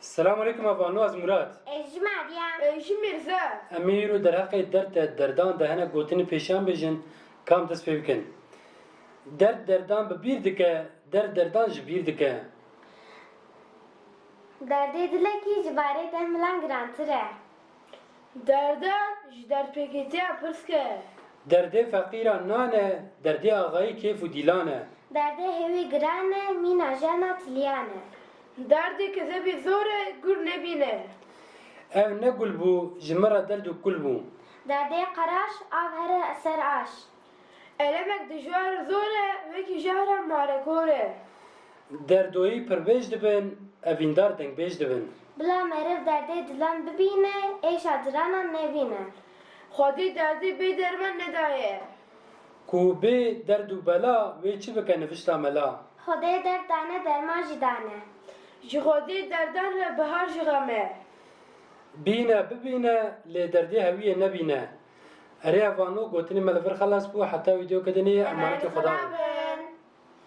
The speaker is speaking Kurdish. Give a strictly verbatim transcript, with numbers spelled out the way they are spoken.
Selamun Aleyküm, ev Vano, ez Murat. Ez jî Meryem. Ez jî Mirze. Em ê îro derheqê derd û derdan de hinek gotinê pêşiyan bêjin, kam dest pê bikin. Derd derdan bi bîr dike, derd derdan ji bîr dike. Derdê dilekî ji barê deh milan girantir e. Derdan ji derdpêkêtiyan pirs ke. Derdê feqîran nan e, derdê axayî kêf û dîlan e. Derdê hêwî giran e, mîna jena tiliyan e. Derdê kezebî zor e, gur nebîne. Ev ne gul bû, ji min re derd û kul bû. Derdê qeraş, av here ser aş. Elemek dijwar û zor e, wekî jehra marekor e. Derdoyî pirbêj dibin, evîndar dengbêj dibin. Bila meriv derdê dilan bibîne, êşa ciranan nebîne. Xwedê derdê bê derman nedaye. Ku bê derd û bela, wê çi bike nivişta mela. Xwedê derd dane, derman jî dane. Ji Xwedê derdan re bihar jî xem e. Bîne bibîne, lê derdê hewiyê nebîne. Erê, ev Vano, gotinê me li vir xelas bû, heta wîdeoke dinê, emanetê Xweda be.